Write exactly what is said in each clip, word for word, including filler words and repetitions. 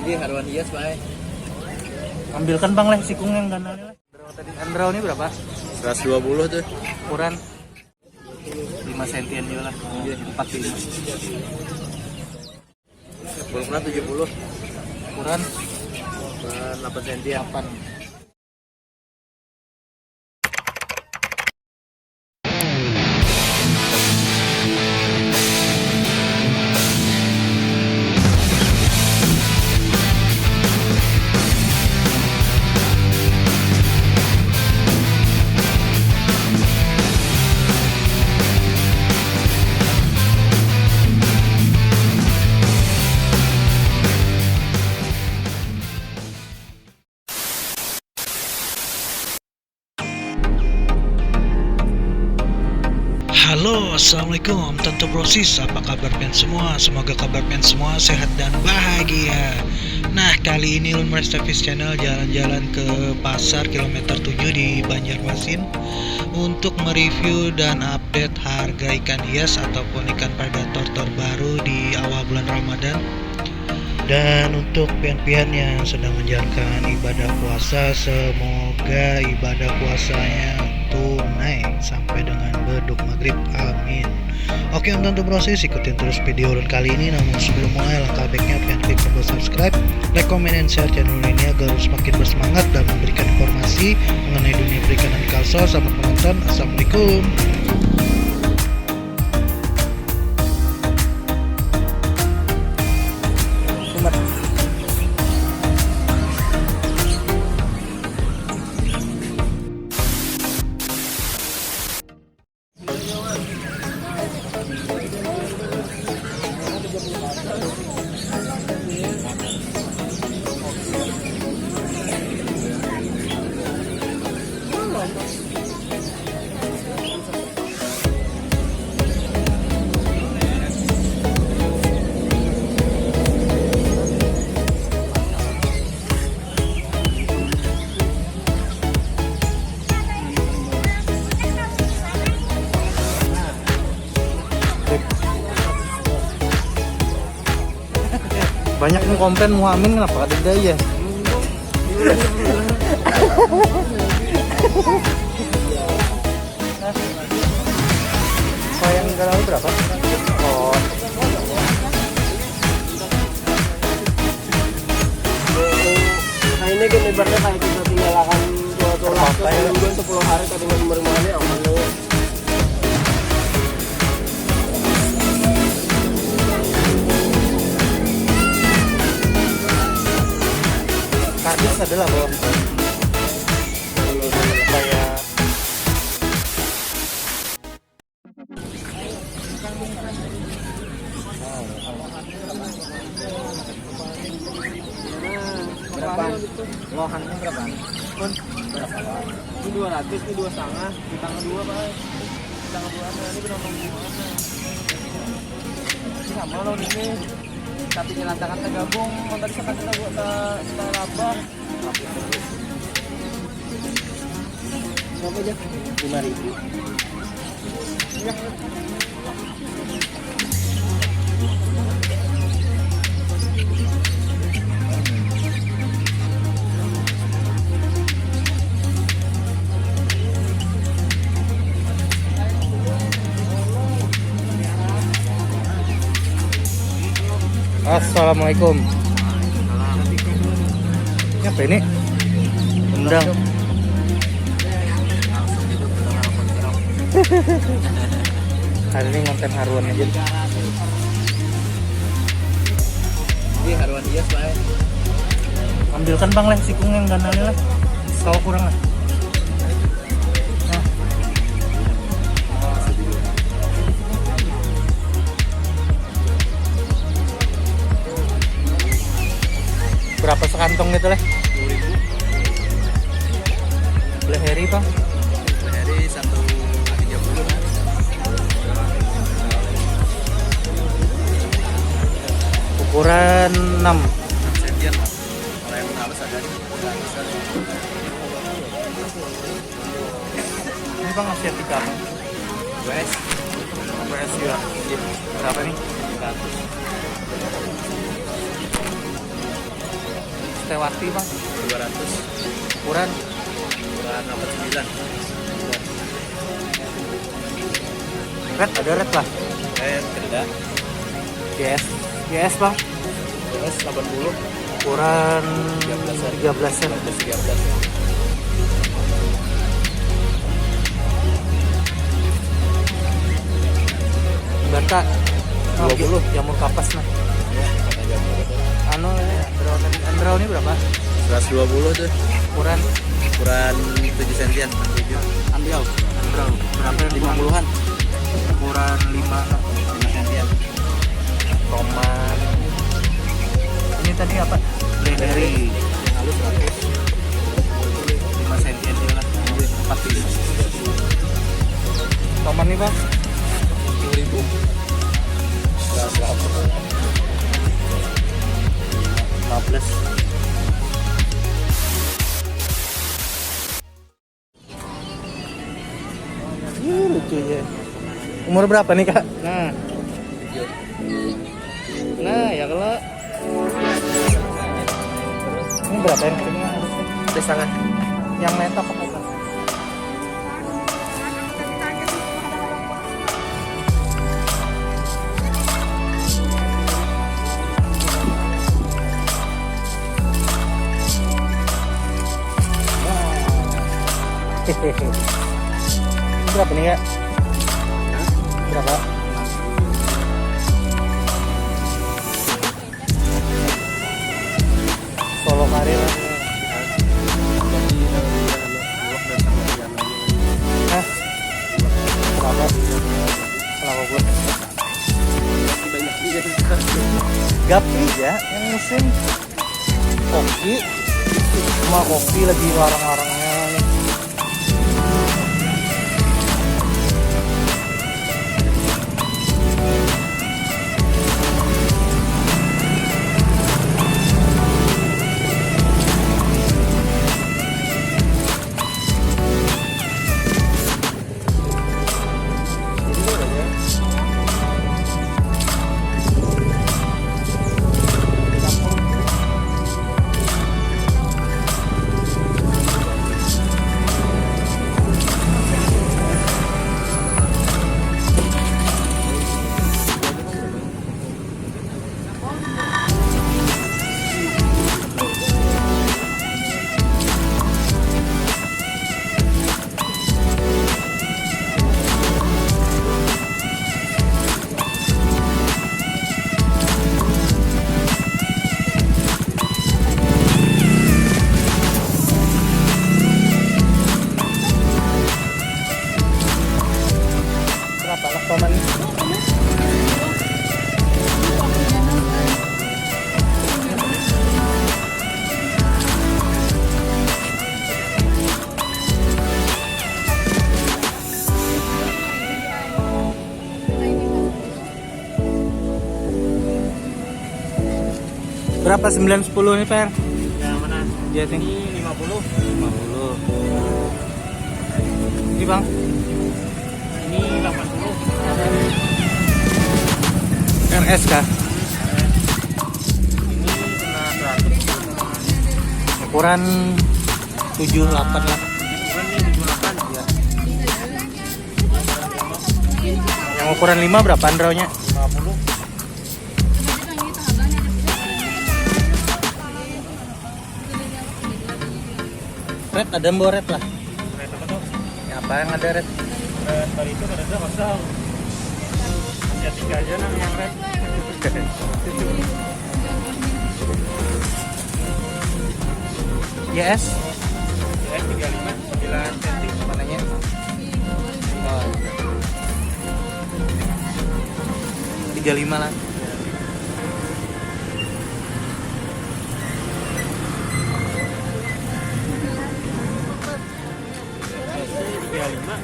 Ini haruan hias, Pak. Ambilkan, Bang, leh, sikung yang ganal ni, leh. Andrau tadi, andrau ni berapa? Seratus dua puluh tuh. Ukuran? Lima sentian juga lah. Iya. Empat lima. Ukuran tujuh puluh. Ukuran? Ukuran delapan sentian. Delapan. Halo, assalamualaikum, Tanto Brosis. Apa kabar pian semua? Semoga kabar pian semua sehat dan bahagia. Nah, kali ini Ulun Restavis Channel jalan-jalan ke pasar kilometer tujuh di Banjarmasin untuk mereview dan update harga ikan hias ataupun ikan predator terbaru di awal bulan Ramadan. Dan untuk pian-pian yang sedang menjalankan ibadah puasa, semoga ibadah puasanya tunai sampai dengan beduk maghrib. Amin. Oke, untuk, untuk proses, ikutin terus video ulun kali ini. Namun sebelum mulai, langkah baiknya pian klik tombol subscribe, like, comment, and share channel ini agar semakin bersemangat dan memberikan informasi mengenai dunia perikanan di Kalsel. Selamat menonton. Assalamualaikum. Banyak nih komplain Muhamin, kenapa ada dia ya? Kalau yang galau berapa? Oh. Nah, ini kan ibaratnya kayak kita tinggalkan tua-tua lah, seminggu, sepuluh hari, kita tinggal di rumahnya, aman loh. Kardus adalah, Bro. Kayak berapa? Lohannya berapa? Pun berapa? Ini dua ratus, ini dua setengah, di tanggal dua, Pak. Di tanggal dua, ini berapa? Ini sama loh ini. Tapi nyelantakan tergabung, mau tadi sekat kita buat tak labah. Berapa aja? Lima ribu. Assalamualaikum. Ini apa ini? Undang. Hari ini ngonten haruan aja. Ini haruan hias lah. Ambilkan, Bang, leh, sikung yang ganalnya, leh. Kalau kurang, leh. Nah. Berapa sekantong gitu, leh? Sepuluh ribu. Belah heri, Bang? Belah heri satu tiga puluh, kan? Ukuran enam. Enam sentian, Bang. Kalau yang halus ada di Ini, Bang, Asiatica apa? W S. W S juga. Iya. Berapa nih? Seratus. Lewati, Bang. Dua ratus. Ukuran? Ukuran delapan sembilan. Red, ada red lah. Red, kereda. G S. G S, Bang. G S delapan puluh. Ukuran tiga belas, tiga belas ya. Tiga belas, tiga belas. Bata. Dua puluh. Jamur kapas, nah. Ya, ada jamur. Anu, ya, Andro tadi. Andro ini berapa? Seratus dua puluh tuh. Ukuran? Ukuran tujuh sentian. Tujuh. Ambil. Andro. Berapa yang lima puluhan? Ukuran lima. Lima sentian. Tomat. Ini tadi apa? Blueberry. Yang halus seratus. Lima sentian dia lah. Ambil empat puluh. Tomat nih, Bang? Sepuluh ribu. Seratus. Lima belas. Ih, lucu ya. Umur berapa nih, Kak? Nah. Nah, ya kalau ini berapa yang ini? Setengah. Yang netok apa? Berapa nih, Kak? Berapa? Solo karir. Hah? Kenapa? Kenapa gue? Gapi ya, yang musim kopi. Cuma kopi lagi larang-larangnya nih. Berapa lah paman? Berapa sembilan sepuluh nih, Per? Yang mana? Iya, Ting. Ini lima puluh. Lima puluh. Ini, Bang? Ini delapan puluh. R S kah? Ini kena seratus. Ukuran tujuh delapan lah. Ukuran ini tujuh delapan. Iya. Yang ukuran lima berapa, Andronya? Lima puluh. Red, ada mbok red lah. Red apa tuh? Ya, apa yang ada red? Red barito kada ada, masa. Ya, tiga aja nang yang red. Y S? Y S tiga lima, sembilan senti. Mananya? Oh. Tiga lima lah. Tiga lima.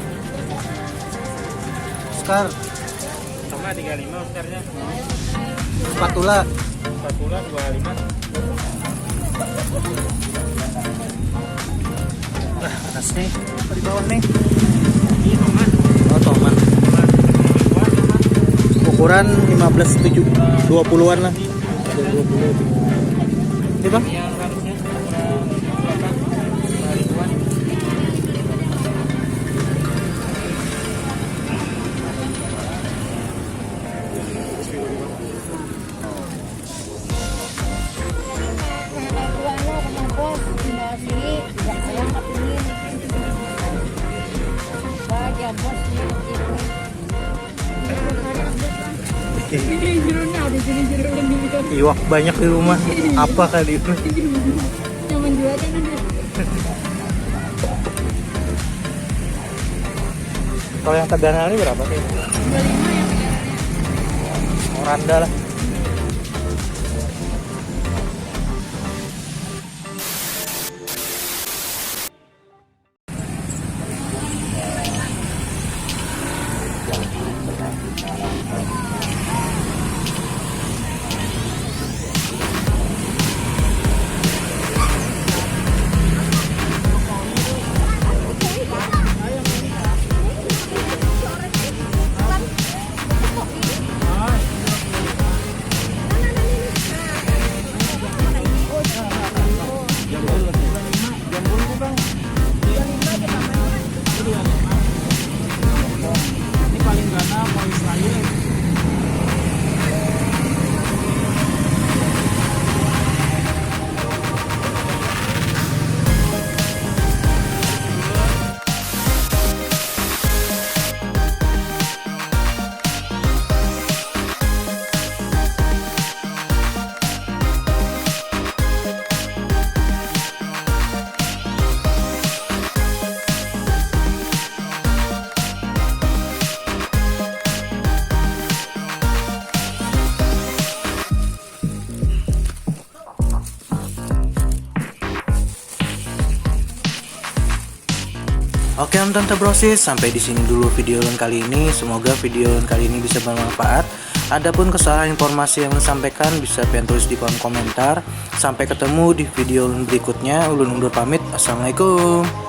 Oscar. Sama tiga lima Oscarnya. Spatula. Spatula dua lima. Nah, atas nih. Apa di bawah nih? Ini tomat. Oh, tomat. Tomat. Ukuran lima belas tujuh, dua puluhan lah. Dua puluh. Ini, Bang? Yang harusnya Iwak banyak di rumah. Apa kali itu? Nyaman juga kan ada. Kalau yang Tagana ini berapa sih? Dua lima ya. Oranda lah. Ini paling gana mau Israel. Oke, Om Tante Brosis, sampai di sini dulu video ulun kali ini. Semoga video ulun kali ini bisa bermanfaat. Adapun kesalahan informasi yang ulun sampaikan, bisa pian tulis di kolom komentar. Sampai ketemu di video ulun berikutnya. Ulun undur pamit. Assalamualaikum.